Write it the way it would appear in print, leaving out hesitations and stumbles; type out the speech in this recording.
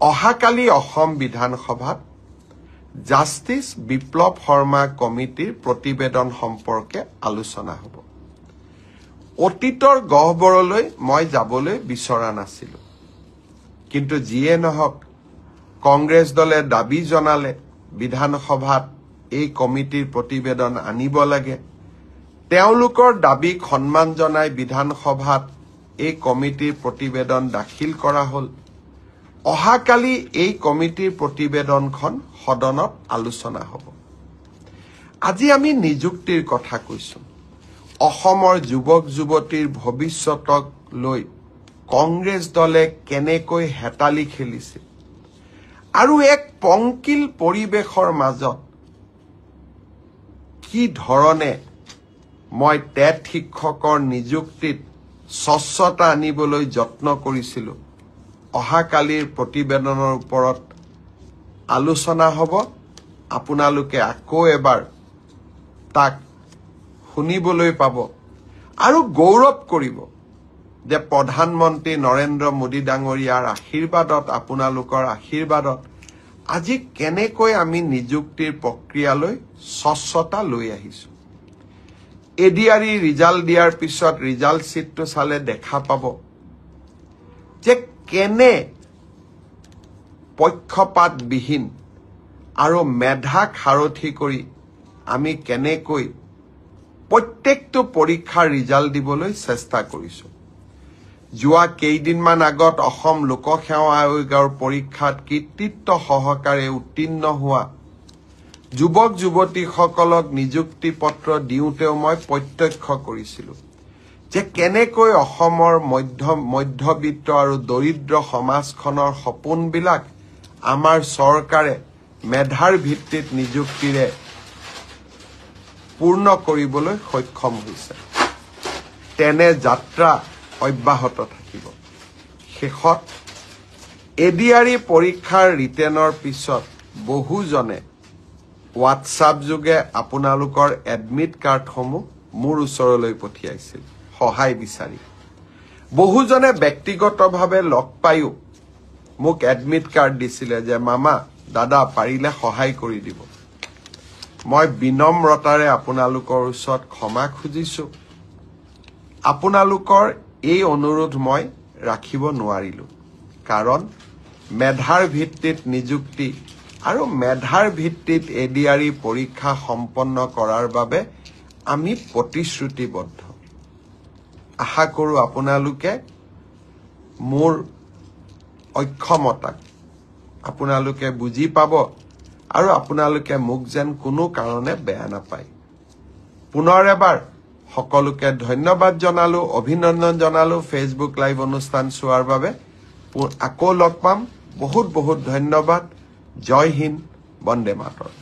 অহাকালি অসম বিধানসভাত জাষ্টিছ বিপ্লৱ শৰ্মা কমিটিৰ প্ৰতিবেদন সম্পৰ্কে আলোচনা হ'ব। অতীতৰ গহ্বৰলৈ মই যাবলৈ বিচৰা নাছিলোঁ, কিন্তু যিয়ে নহওক, কংগ্ৰেছ দলে দাবী জনালে বিধানসভাত এই কমিটিৰ প্ৰতিবেদন আনিব লাগে। তেওঁলোকৰ দাবীক সন্মান জনাই বিধানসভাত এই কমিটিৰ প্ৰতিবেদন দাখিল কৰা হ'ল। অহাকালি এই কমিটিৰ প্ৰতিবেদনখন সদনত আলোচনা হ'ব। আজি আমি নিযুক্তিৰ কথা কৈছোঁ। অসমৰ যুৱক যুৱতীৰ ভৱিষ্যতক লৈ কংগ্ৰেছ দলে কেনেকৈ হেতালি খেলিছিল আৰু এক পংকিল পৰিৱেশৰ মাজত কি ধৰণে মই টেট শিক্ষকৰ নিযুক্তিত স্বচ্ছতা আনিবলৈ যত্ন কৰিছিলোঁ, অহাকালিৰ প্ৰতিবেদনৰ ওপৰত আলোচনা হ'ব। আপোনালোকে আকৌ এবাৰ তাক শুনিবলৈ পাব আৰু গৌৰৱ কৰিব যে প্ৰধানমন্ত্ৰী নৰেন্দ্ৰ মোদী ডাঙৰীয়াৰ আশীৰ্বাদত, আপোনালোকৰ আশীৰ্বাদত আজি কেনেকৈ আমি নিযুক্তিৰ প্ৰক্ৰিয়ালৈ স্বচ্ছতা লৈ আহিছোঁ। এডিআৰই ৰিজাল্ট দিয়াৰ পিছত ৰিজাল্ট শ্বীটটো চালে দেখা পাব যে কেনে পক্ষপাতবিহীন আৰু মেধাক সাৰথি কৰি আমি কেনেকৈ প্ৰত্যেকটো পৰীক্ষাৰ ৰিজাল্ট দিবলৈ চেষ্টা কৰিছোঁ। যোৱা কেইদিনমান আগত অসম লোকসেৱা আয়োগৰ পৰীক্ষাত কৃতিত্ব সহকাৰে উত্তীৰ্ণ হোৱা যুৱক যুৱতীসকলক নিযুক্তি পত্ৰ দিওঁতেও মই প্ৰত্যক্ষ কৰিছিলোঁ যে কেনেকৈ অসমৰ মধ্যবিত্ত আৰু দৰিদ্ৰ সমাজখনৰ সপোনবিলাক আমাৰ চৰকাৰে মেধাৰ ভিত্তিত নিযুক্তিৰে পূৰ্ণ কৰিবলৈ সক্ষম হৈছে। তেনে যাত্ৰা অব্যাহত থাকিব। শেষত এডিআৰই পৰীক্ষাৰ ৰিটেনৰ পিছত বহুজনে হোৱাটছআপ যোগে আপোনালোকৰ এডমিট কাৰ্ডসমূহ মোৰ ওচৰলৈ পঠিয়াইছিল সহায় বিচাৰি। বহুজনে ব্যক্তিগতভাৱে লগ পায়ো মোক এডমিট কাৰ্ড দিছিলে যে মামা, দাদা, পাৰিলে সহায় কৰি দিব। মই বিনম্ৰতাৰে আপোনালোকৰ ওচৰত ক্ষমা খুজিছোঁ। আপোনালোকৰ এই অনুৰোধ মই ৰাখিব নোৱাৰিলোঁ, কাৰণ মেধাৰ ভিত্তিত নিযুক্তি আৰু মেধাৰ ভিত্তিত এডিআৰই পৰীক্ষা সম্পন্ন কৰাৰ বাবে আমি প্ৰতিশ্ৰুতিবদ্ধ। আশা কৰোঁ আপোনালোকে মোৰ অক্ষমতাক আপোনালোকে বুজি পাব আৰু আপোনালোকে মোক যেন কোনো কাৰণে বেয়া নাপায়। পুনৰ এবাৰ সকলোকে ধন্যবাদ জনালো, অভিনন্দন জনালো ফেচবুক লাইভ অনুষ্ঠান চোৱাৰ বাবে। আকৌ লগ পাম। বহুত বহুত ধন্যবাদ। জয় হিন্দ, বন্দে মাতৰম।